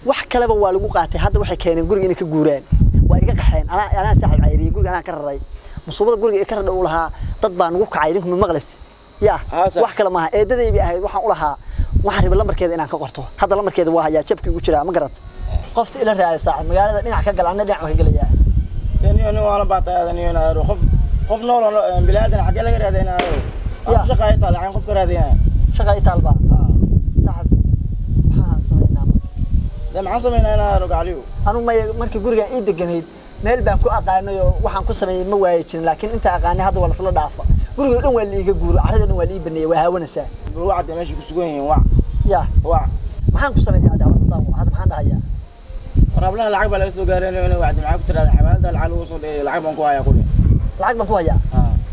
Wax kaleba waa lagu qaatay. Hadda waxay keeneen guriga inay ka guuraan. Waa iga qaxeen, anaa saaxiib cayriyey, guriga anaa ka raray. Musuubada guriga ee ka radha u lahaa dad baa nagu kacay. Ninku ma maqlaysi ya? Wax kale maaha, eedaday bay ahayd. Waxaan u lahaa, waxaan rabay lambarkeeda inaan ka qorto. Hadda lambarkeeda waa hayaa, jabkii ugu jiraa. Ma garat? Qofta ila raadi saaxiib, magaalada dhinac ka gal, anna dhinac ka gelayaa. Niyo, nin waana baata aada, niyo, inaad qof nool oo bilaadan xagee laga raadinaa? Ya. Shaqa ay taal aan qof ka raadinaa. Shaqa i taal baa saaxiib. Maxaan samaynaa marka? De maxaan samaynaa, inaad gacaliyo? Anu maya, markii gurigan ii deganayd meel baan ku aqaanay oo waxaan ku sameeyey ma waayi jirin, laakiin inta aqaanay hadda waa lasla dhaafa. Guriga dhan waa la iiga guuro, carrada dhan waa la ii baneeyey, waa haawanaysaa. Bal wacdi meesha ku sugan yihiin, wac. Ya. Wac. Maxaan ku sameeyaa hadda? Habarta hadda maxaan dhahayaa? Warablaha lacag baa laga soo gaaray inay wacdi. Maxaa ku tiraahdaa? Xawaalada lacag lagu soo dhigay, lacag baan ku hayaa kuli. Lacag baan ku hayaa.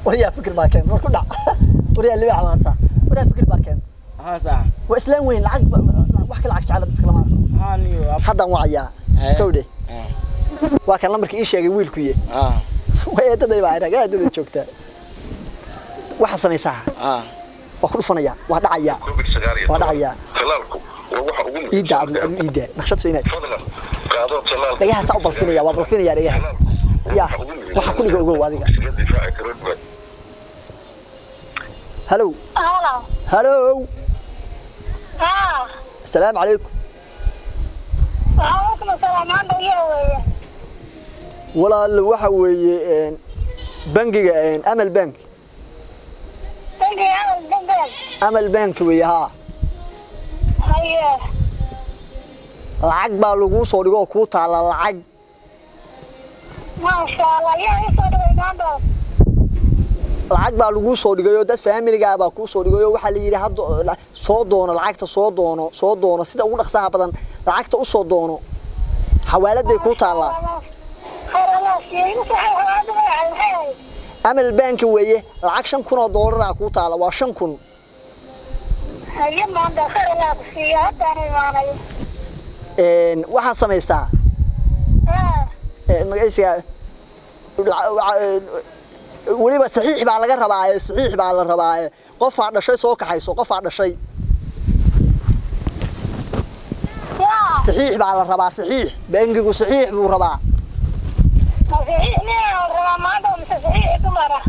Waryaa, fikir baa keenta. War ku dhac, waryaa, libaax waata. Waryaa, fikir baa keenta. Ha, sax. Waa islaan weyn, lacag wax ka lacag jecel dadka lama arko. Ha, niyo. Haddaan wacayaa. Kowdhe, waa kan lambarka ii sheegay wiilkuye. Waa eedaday baa irag, eedaday joogtaa. Waxaa samaysaa, waa ku dhufanayaa, waa dhacayaa, waa dhacayaa. Talaalku waa waxa ugu iiddaa adigu, adigu iiddaa naqshad soo inaad Fadlan qaado talaalka. Dhagaha saa u balfinaya, waa balfinaya dhagaha. Ya, waxa ku dhiga ogow adiga. Iskaga difaaci karo dhibaat. Halow. Halo. Halow. Ah, asalaamu calaykum. Waalaikum asalaam. Maanta iyo weeye. Walaal, waxa weeye bangiga Amal Bank. Bangiga Amal Bank. Amal Bank weeye, haa. Haye. Lacag baa laguu soo dhigo oo kuu taala lacag. Maasha Allah. Yaa ii soo dhigay maanta? Lacag baa laguu soo dhigay oo dad faamiligaa baa kuu soo dhigay oo waxaa la yidhi hadda soo doono lacagta, soo doono, soo doono sida ugu dhaqsaha badan lacagta u soo doono. Xawaaladay kuu taallaa. Khayr Allah siiyo. Igu soo xawaalada magaceeda maxay ahayd? Amal Bank weeye. Lacag 5,000 oo doolar ah kuu taala, waa 5,000. Haye maanta, khayr Allah ku siiyo. Haddaan imaanayo. Waxaad samaysaa magaciisiga weliba saxiix baa laga rabaa, saxiix baa la rabaa. Qofaa dhashay soo kaxayso, qofaa dhashay. Yaa. Saxiix baa la rabaa, saxiix. Bangigu saxiix buu rabaa. Ma saxiix miyaa la rabaa maanta mise saxiix dumar ah?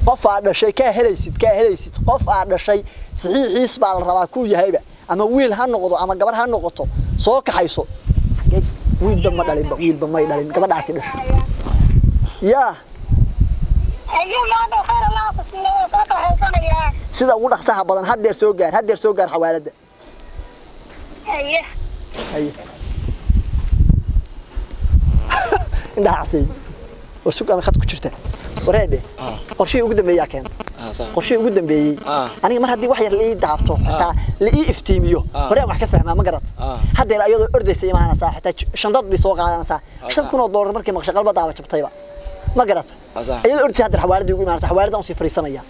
Qof aad dhashay kaa helaysid, kaa helaysid. Qof aad dhashay saxiixiis baa la rabaa, kuu yahayba, ama wiil ha noqdo ama gabar ha noqoto, soo kaxayso. Wiilba ma dhalinba, wiilba may dhalin, gabadhaasi dhashay yaa. Haye maanta, khayr Allah ku siiyo. Waa soo kaxaysanayaa. Sida ugu dhaqsaha badan haddeer soo gaar, haddeer soo gaar xawaaladda. Haye. Haye. Indhaha casay oo sug ama khad ku jirta. Wareedhe, qorshihii ugu dambeeyaa keenta. Sax. Qorshihii ugu dambeeyey. Aniga mar haddii wax yar la ii daabto, xitaa la ii iftiimiyo, hore aan wax ka fahmaa, ma garat? Haddeer ayadoo ordaysa imaanaysaa, xitaa shandad bay soo qaadanaysaa. 5,000 oo doolar markii maqshay qalba daaba jabtayba, ma garat? Sax. Ayadoo ordaysa haddeer xawaaladii ugu imaanaysa, xawaaladaan usii fariisanaya,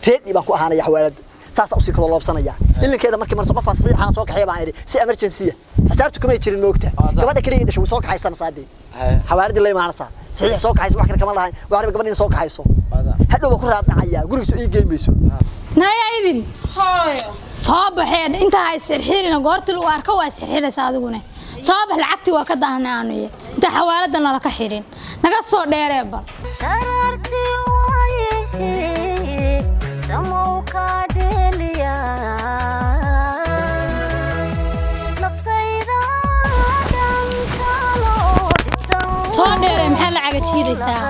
reedi baan ku ahaanaya xawaaladda, saasaa usii kala loobsanaya ilinkeeda. Markii marse qofaa saxiixana soo kaxeeya baan idhi, si emergency xisaabtu kumay jirin, moogta? Sax. Gabadha keliya dhashay way soo kaxaysanaysaa dee. Xawaaladii la imaanaysaa, saxiix soo kaxaysa, wax kale kama lahayn, waa rabay gabadha in soo kaxayso. Sax. Hadhow baan ku raadnacayaa, gurigiisa ii geyn mayso. Naya Idil. Hooyo. Soo baxeen intaa ha isxirxirina. Goortii lagu arko waa isxirxiraysa adiguna. Soo bax, lacagtii waa ka daahnay aanuye inta xawaalada nala ka xirin. Naga soo dheeree bal. Sararti waaye samow kaa dheeliya naftayda dhankalo. Soo dheeree, maxaa lacaga jiidaysaa?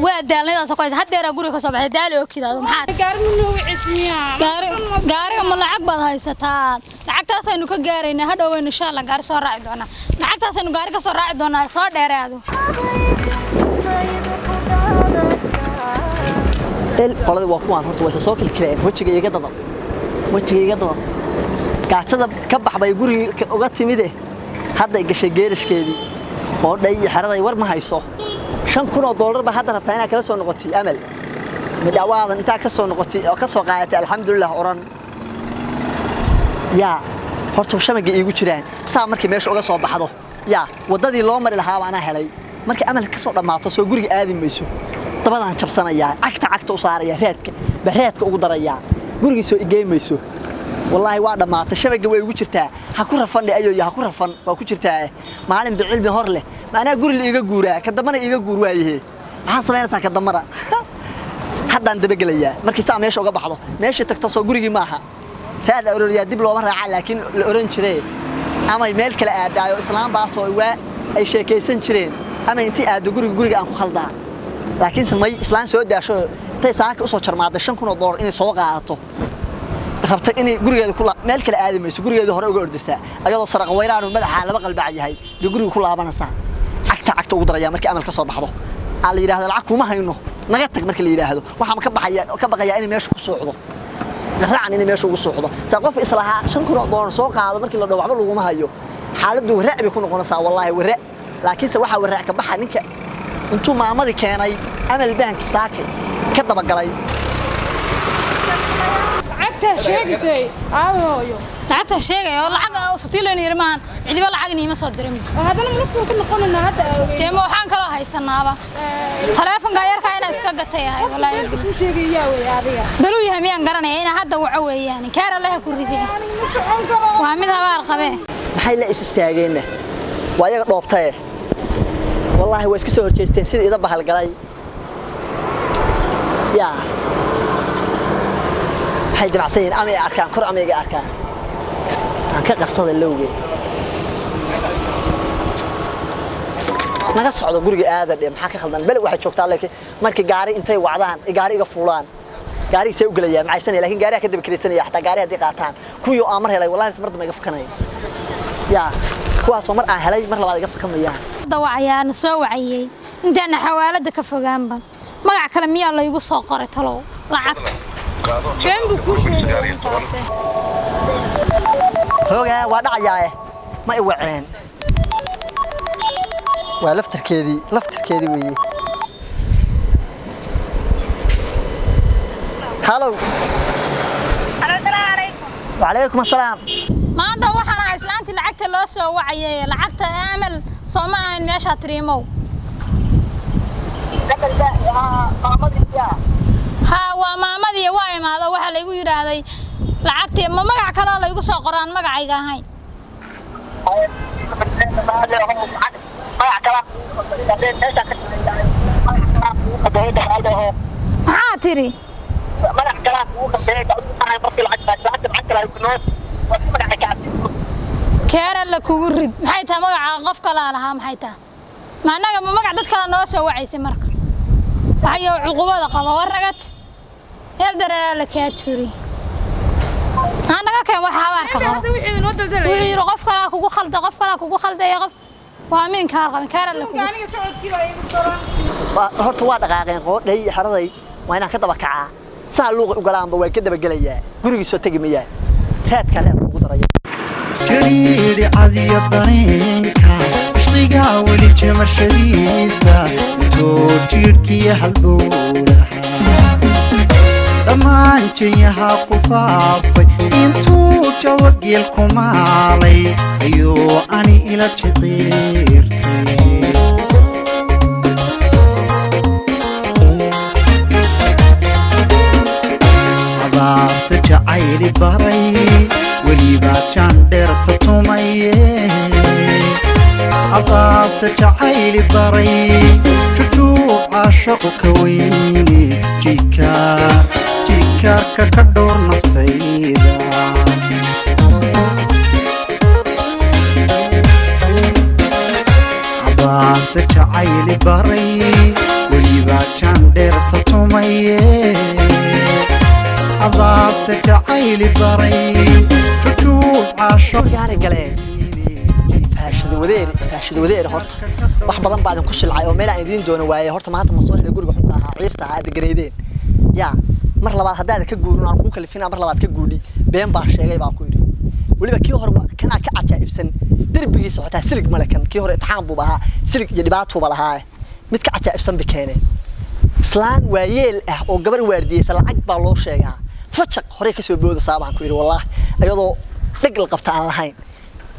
Waa daalnadaas ku haysa. Haddeeraa guriga ka soo baxay, daal ookida adigu maxaa? Gaariga noogu cismiyaa. Gaariga ma lacag baad haysataa? Lacagtaasaynu ka gaaraynaa hadhow waynu insha Allah gaari soo raaci doonaa. Lacagtaasaynu gaari ka soo raaci doonaa. Soo dheeree adigu. El qoladii waa kuwaan horta, way soo kilkileen. Wejiga iga dadab, wejiga iga dadab. Gaajada ka baxbay gurigii uga timide, hadday gashay geerashkeedii oo dhay iyo xeraday. War ma hayso. 5,000 oo doolar ba hadda rabtaa inaad kala soo noqotay Amal midhawaadan intaa ka soo noqotay oo ka soo qaadatay, alxamdulilah oran yaa. Horta shamaga iigu jiraan saa markii meesha uga soo baxdo yaa waddadii loo mari lahaa baan helay. Markii Amal ka soo dhammaato soo guriga aadi mayso, dabadaan jabsanayaa, cagta cagta u saaraya, raadka ba raadka ugu darayaa, gurigii soo igeyn mayso. Wallaahi waa dhammaatay, shabaga way ugu jirtaa. Ha ku rafan dhe ayoyo, ha ku rafan, waa ku jirtaa. Maalin bicilmi hor leh maanaa guri la iiga guuraa, ka dambana iiga guur waayahe. Maxaan samaynaysaa ka dambana? Haddaan dabagelayaa markii saa meesha uga baxdo, meeshii tagto soo gurigii maaha. Raad arooriyaa dib looma raaca, laakiin la oran jiree amay meel kale aadaayo, islaam baasoo waa ay sheekaysan jireen, ama intii aado guriga, guriga aan ku khaldaa. Laakiinse may islaan soo daasho intay saaka usoo jarmaaday $5,000 inay soo qaadato rabta, inay gurigeeda ku meel kale aadi mayso, gurigeeda hore uga ordaysaa ayadoo saraqa weyraanu madaxa laba qalbac yahay bay guriga ku laabanaysaa. Cagta cagta ugu daraya markii amal ka soo baxdo aa la yidhaahdo lacag kuma hayno, naga tag. Marka la yidhaahdo waxaan ka baxaya, ka baqayaa inay meesha ku socdo raacan, inay meesha ugu socdo saa qof islahaa $5,000 soo qaado. Markii la dhaho waxba laguma hayo, xaaladdu waraac bay ku noqonaysaa, wallaahi waraac. Laakiinse waxaa waraac ka baxa ninka intuu maamadii keenay Amal Bank saakay ka dabagalay. Lacagtaa sheegaysay aabe hooyo? Lacagta sheegaya oo lacag sutiilan yiri maahan, cidiba lacag niima soo dirin. Oo haddana malugtuu ku noqonayna hadda ogeyn. Dee ma waxaan kaloo haysanaaba taleefonka yarkaa inaa iska gatay ahayd wallaahi. Beenta kuu sheegayaa wey adiga. Baluu yahay miyaan garanaya inaa hadda waco weeyaan keer Allaha ku ridee. Aniga ma socon karo. Waa mid habaar qabee. Maxay la is istaageenna? Waa iyaga dhoobtaye, wallaahi waa iska soo horjeesteen sida ida bahalgalay. Yaa maxay damacsan yihiin? Ama ay arkaan kor ama iga arkaan aan ka qarsada lowge naga socdo guriga aada dhe. Maxaa ka khaldan? Bal waxay joogtaa laakiin markii gaari intay wacdaan gaari iga fuulaan, gaariga see u gelayaa macaysanaya, laakiin gaariga ka daba kiraysanaya. Xataa gaari haddii qaataan kuwii oo aan mar helay, wallahi mar dambe iga fakanaya. Yaa kuwaasoo mar aan helay mar labaad iga fakamayaan. Hadda wacayaana soo wacayay intaana xawaalada ka fogaanba magac kale miyaa laygu soo qoray talow lacagta? Qaado Been buu kuu sheegaya. 19. Hoogaa waa dhacayaae, ma i waceen? Waa laftarkeedii, laftarkeedii weeye. Halow. Asalaamu calaykum. Wacalaykum assalaam. Maanta waxaan ahay islaantii lacagta loo soo wacayay, lacagta Amal soo ma ahayn meeshaa tiriimow? Haa, waa maamadii. Waa imaado waxaa laygu yidhaahday lacagtii ma magac kaloo laygu soo qoraan magacayga ahayn? Maxaa tiri? Keer Alla kugu rid, maxay tahay magaca qof kalaa lahaa? Maxay tahay ma annaga ma magac dad kale noo soo wacaysay? Marka waxayo cuqubada qaba war nagad meel daran alla kaa turi ha naga keen waxa habaarka qaba. Hadda wixii noo daldalaya. Wuxuu yidhi qof kalaa kugu khalda, qof kalaa kugu khaldaya, qof waa minkaar qabin. Keer Alla kugu Aniga socodkii baa igu daran. Horta waa dhaqaaqeen qoodhay iyo xeraday, waa inaan ka daba kacaa. Saa luuqa u galaanba waa ka dabagelayaa, gurigiisoo tegi mayaa, raadkaa raadka ugu daraya. Jariiri cadiya dareenka ishqiga weli jamashadiisa intuu jiirhkiyo halbowlaha dhammaan janyaha ku faafay, intuu jawageel ku maalay ayuu ani ila jiqiirtay. Abaarse jacayli baray welibaa jaandheerta tumaye, abaarse jacayli baray jujuub caashaqu ka weyne, jikaar jikaarka ka dhowr naftayda. Abaarse jacayli baray welibaa jaandheerta tumaye, abaarse jacayli baray jujuub caashaqu gaari galeen faashada wadeer, faashada wadeer. Horta wax badan baa idinku shilcay oo meel aan idiin doono waaye. Horta maanta ma soo helay guriga xunka ahaa ciirta ahaa aad gareydeen? Yaa mar labaad haddaadan ka guurin aan kugu kalifin, mar labaad ka guudhi. Been baan sheegay baan ku yidhi. Weliba kii hore waa kanaa ka cajaa'ibsan, derbigiisa xitaa silig male. Kan kii hore itixaan buuba ahaa, silig iyo dhibaatuuba lahaa. Mid ka cajaa'ibsan bay keeneen, islaan waayeel ah oo gabar waardiyeysa lacag baa loo sheegaa, fajaq horey kasoo boodaysaa baan ku yidhi, wallaahi ayadoo dheg la qabta aan lahayn.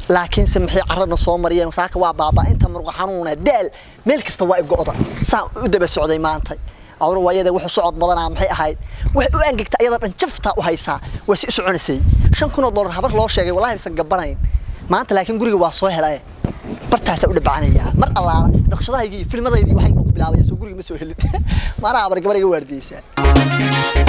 Laakiinse maxay carrana soo mariyeen saaka? Waa baaba inta muruqa xanuuna, daal meel kasta waa igo'da saan u daba socday maanta. Awra waayada wuxuu socod badanaa maxay ahayd? Waxay u angegta ayada dhan, jaftaa u haysaa, waa si u soconaysay. $5,000 habar loo sheegay, wallahi aysan gabanayn maanta, laakiin guriga waa soo helay, bartaasaa u dhabacanayaa. Mar allaala naqshadahayga iyo filmadaydi waxay ku bilaabaya, soo guriga ma soo helin maanaha. Habar gabar iga waardiyeysaa.